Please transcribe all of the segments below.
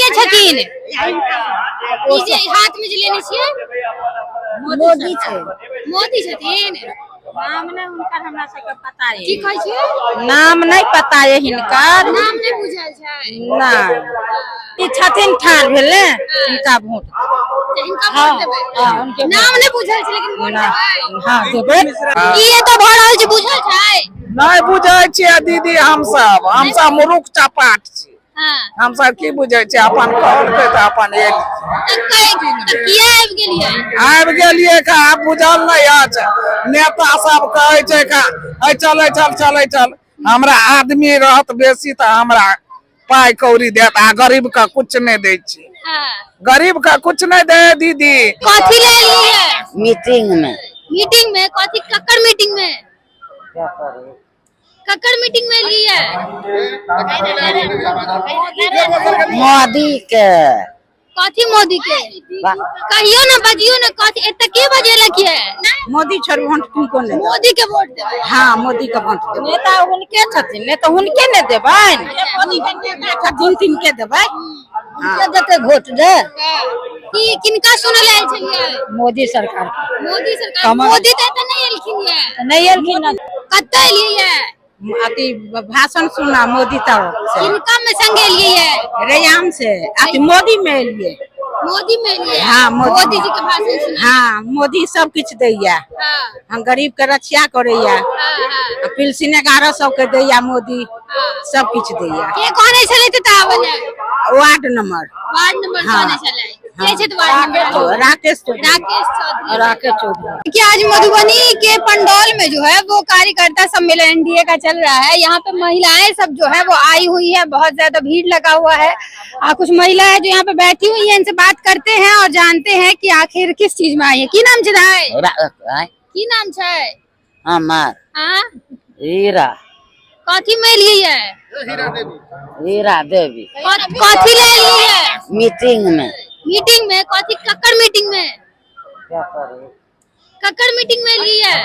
के छथिन? ई जे हाथ में जे लेने छियै? मोदी छै। मोदी छथिन। नाम नहि हुनकर हमरा सबके पता की कहै छियै? नाम नहि पता ये हिनकर। नाम नहि बुझल छै? नहि, ई छथिन ठाढ़ भेल ने, हिनका वोट। तऽ हिनका वोट देबै? हाँ, हुनके वोट। नाम नहि बुझल छै लेकिन वोट देबै? हाँ, देबै। की एतऽ भऽ रहल छै, बुझल छै? नहि बुझै छियै दीदी, हमसब मुरुख चपाट छी। हमसब की बुझै छियै, अपन कहलकै तऽ अपन एलियै। तऽ किया आबि गेलियै? आबि गेलियै का आब बुझल नहि अछि। नेता सब कहै छै का है चलै चल चलै चल, हमरा आदमी रहत बेसी तऽ हमरा पाइ कौड़ी देत, आ गरीब के कुछ नहि दै छै। गरीब के कुछ नहि दे दीदी। कथी ले एलियै? मीटिंग में। मीटिंग में कथी, ककर मीटिंग में, ककर मीटिंग में एलियै? मोदी के। कथी मोदी के? कहियो ना, बजियो ना, कथी एते के बजेलक ये? मोदी छोड़ वोट किनको नहि। मोदी के वोट देबै? हाँ, मोदी के वोट देबै। नेता हुनके छथिन ने, तऽ हुनके ने देबनि। नेता छथिन तिनके देबै। देते वोट दे। की किनका सुनय लए आयल छलियै? मोदी सरकार के। मोदी सरकार? मोदी तऽ एतऽ नहि एलखिन ये। नहीं एलखिन। कतऽ एलियै ये? अथी भाषण सुना मोदी तरफ से। किनका में संगे एलियै ये? रैयाम से अथी मोदी में एलिए। मोदी में एलियै? हाँ, मोदी। मोदी जी के भाषण सुना। हाँ, मोदी सब किछु दैया। हम गरीब के रक्षा करैया। हाँ हाँ पिलसिन 1100 के दैया मोदी। सब किछु दैया। के कहने छलै तऽ आबै लए? Ward number. वार्ड नंबर कहने छलै? के छै वार्ड नंबर? राकेश चौधरी। राकेश चौधरी। राकेश चौधरी। कि आज मधुबनी के पंडौल में जो है वो कार्यकर्ता सम्मेलन एनडीए का चल रहा है। यहाँ पे महिलाएं सब जो है वो आई हुई है, बहुत ज्यादा भीड़ लगा हुआ है। कुछ महिला है जो यहाँ पे बैठी हुई है, इनसे बात करते हैं और जानते हैं कि आखिर किस चीज में आई है। की नाम छै? की नाम छै? हमार? हाँ। हीरा। कथी में एलियै है? हीरा देवी। कथी ले एलियै है? मीटिंग में। मीटिंग में कथी, ककर मीटिंग में, ककर मीटिंग में एलियै है?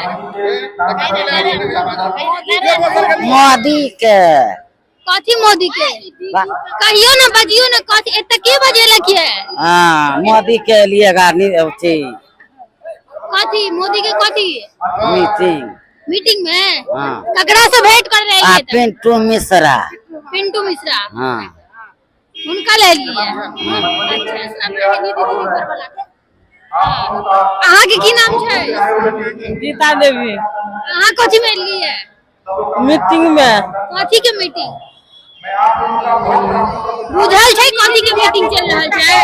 मोदी के। कथी मोदी के? कहियो ना, बजियो ना, कथी एते के बजेलक ये? हाँ, मोदी के लिए गाड़ी अथी। कथी मोदी के कथी? मीटिंग। मीटिंग में? हाँ। ककरा से भेंट कर रहे आ हैं? पिंटू मिश्रा। पिंटू मिश्रा? हाँ। हुनका ले लिए? अच्छा, अहाँ के की नाम छै? गीता देवी। अहाँ कथी में एलियै? मीटिंग में। कथी के मीटिंग? बुझल छै कथी के मीटिंग चल रहल छै?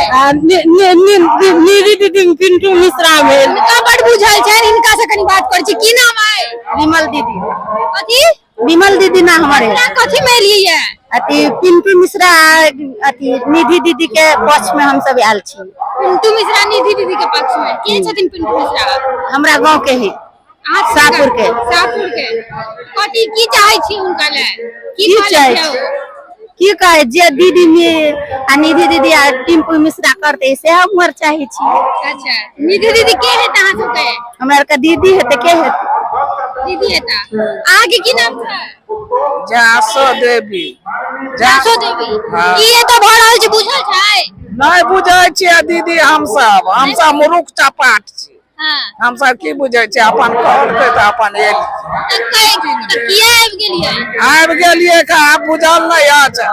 निधि दीदी पिंटू मिश्रा में। हिनका बड बुझल छै, हिनका से कनी बात करै छी। की नाम है? विमल दीदी। कथी? विमल दीदी ना हमारे। हमरा कथी में एलियै है? अथी पिंटू मिश्रा, अथी निधि दीदी के पक्ष में हम सब आयल छी। पिंटू मिश्रा, निधि दीदी के पक्ष में। के छथिन पिंटू मिश्रा? हमरा गांव के ही। अहाँ शाहपुर के। शाहपुर के। कथी की चाहै छी हुनका ले? की की कहलक चाहै यौ? छी? की कहे जे दीदी में आ निधि दीदी आ टिम्पू मिश्रा करते से हम चाहे छी। अच्छा, निधि दीदी के हेतै अहाँ सबके? हमरा आरके दीदी हेतै, के हेतै? दीदी हेता। अहाँ के की नाम छै? जासो देवी। जासो देवी। हाँ। की एतऽ भऽ रहल छै, बुझल छै? नहि बुझै छियै दीदी, हमसब मुरुख चपाट छी। हमसब की बुझै छियै, अपन कहलकै तऽ अपन एलियै। तऽ किया आबि गेलियै? आबि गेलियै का आब बुझल नहि अछि।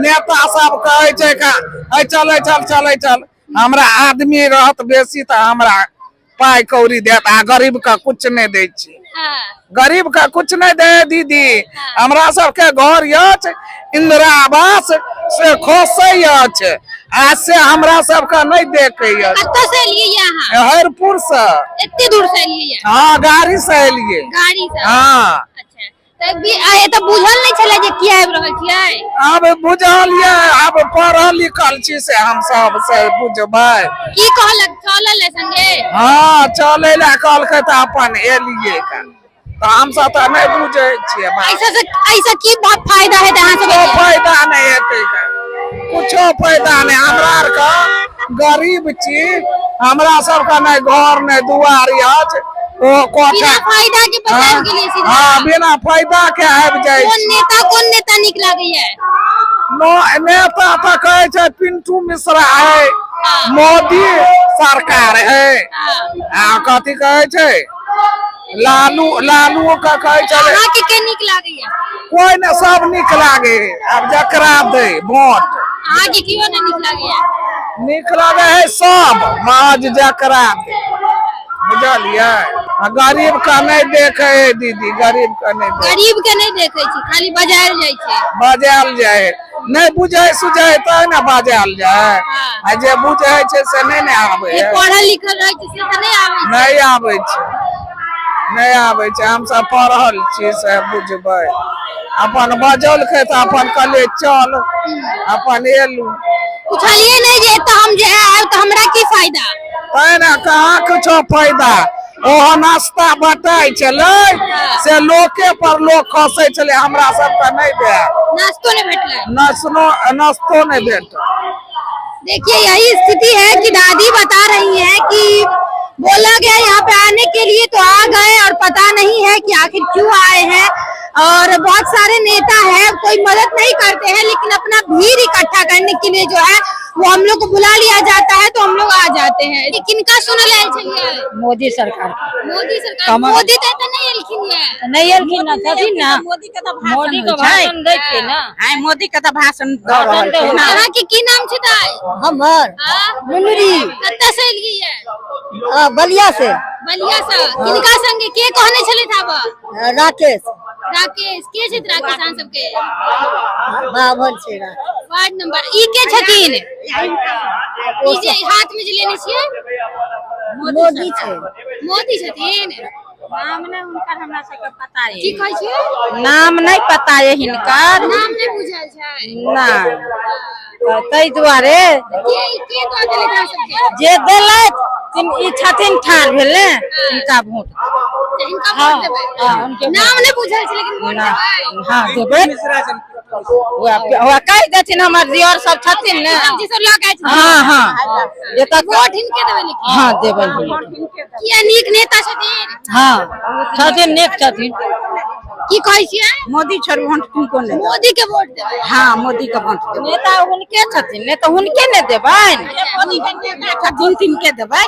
नेता सब कहै छै का है चलै चल चलै चल, हमरा आदमी रहत बेसी तऽ हमरा पाइ कौड़ी देत, आ गरीब के कुछ नहि दै छै। गरीब के कुछ नहि दे दीदी। हमरा सबके घर अछि इंदिरा आवास से खसै अछि, आ से हमरा सबके नहि देखै अछि। कतऽ से एलियै ये अहाँ? हरपुर से। एते दूर से एलियै ये? हाँ, गाड़ी से एलियै। गाड़ी से? हाँ। अच्छा, तऽ एतऽ बुझल नहि छलै जे किया आबि रहल छियै? आब बुझल ये, आब पढ़ल लिखल छी से हम सब से बुझबै। की कहलक, चलल है संगे? हाँ, चलै लए कहलकै तऽ अपन एलियै का। तऽ हमसब तऽ नहि बुझै छियै बात। ऐसा से ऐसा की बात फायदा है अहाँ कुछो सबके? फायदा नहि हेतै का, कुछो फायदा नहि। हमरा आरके गरीब छी, हमरा सबके नहि घर नहि दुआर अछि, ओ कोठा। बिना फायदा के पैसा आबि गेलियै सीधा। हाँ, बिना फायदा के आबि जाइ कोन छी। नेता, कोन नेता नीक लागैया? नेता तऽ कहै छै पिंटू मिश्रा है, मोदी सरकार है, आ कथी कहै छै लालू, लालू के कहै छै। अहाँके के नीक लागैया? कोइ ने, सब नीक लागे है, आब जकरा दे वोट। अहाँके केओ नहि नीक लागैया? नीक लागे है सब, महज जकरा दे, बुझलियै? आ गरीब के नहि देखे है दीदी, गरीब के नहि देखे। गरीब के नहि देखै छी, खाली बजायल जाइ छै। बजायल जाइ है, नहि बुझै सुझै तऽ ने बजायल जाइ, आ जे बुझै छै से नहि ने आबै जे है। पढ़ल लिखल रहै छै से तऽ नहि आबै छै। नहि आबै छै, नहि आबै छै। हमसब पढ़ल छी से बुझबै। अपन बजौलकै तऽ अपन कहलियै चल, अपन एलू। पुछलियै नहि जे एतऽ हम जे आयब तऽ हमरा की फायदा? तैं ने कहाँ किछो फायदा। ओहो नाश्ता बटाइ छलै से लोके पर लोक खसै छलै, हमरा सबके नहि देत। नाश्तो नहि भेटलै? नाश्तो, नाश्तो नहि भेटल। देखिए, यही स्थिति है कि दादी बता रही है कि बोला गया यहाँ पे आने के लिए तो आ गए और पता नहीं है कि आखिर क्यों आए हैं। और बहुत सारे नेता हैं, कोई मदद नहीं करते हैं, लेकिन अपना भीड़ इकट्ठा करने के लिए जो है वो हम लोग को बुला लिया जाता है तो हम लोग आ जाते हैं। ये किनका सुनल आयल छलियै? मोदी सरकार के। मोदी सरकार? मोदी तऽ एतऽ नहि एलखिन ये। नहि एलखिन ना, छथिन ना। मोदी के तऽ मोदी के भाषण दै छै ना। आइ मोदी के तऽ भाषण दऽ रहल छै ना। अहाँके की नाम छै दाइ? हमर हाँ? मुनरी। कतऽ से एलियै ये? बलिया से। बलिया से। किनका संगे, के कहने छलथि आब? राकेश। राकेश के छथि? राकेश अहाँ सबके बाभन छै राकेश। वार्ड नंबर ई के छथिन? ई जे हाथ में जे लेने छियै? मोदी छै। मोदी छथिन? नाम नहि हुनकर हमरा सबके पता की कहै छियै? नाम नहि पता ये हिनकर। नाम नहि बुझल छै? नहि, तऽ ताहि दुआरे। के के दऽ देलथि अहाँ सबके? जे देलथि तिन ई छथिन ठाढ़ भेल ने, हिनका वोट। तऽ हिनका वोट देबै? हुनके। नाम नहि बुझल छै लेकिन वोट देबै? हँ, देबै। वएह कहि देथिन, हमर दियर सब छथिन ने। सब्जी सब लऽ के आयल छथिन? हँ हँ, एतऽ। वोट हिनके देबै लेकिन? हँ, देबै हिनके। किया, नीक नेता छथिन? हँ, छथिन, नीक छथिन। की कहै छियै? मोदी छोड़ वोट किनको नहि। मोदी के वोट देबै? हँ, मोदी के वोट देबै। नेता हुनके छथिन ने, तऽ हुनके ने देबै। मोदी के नेता छथिन तिनके देबै।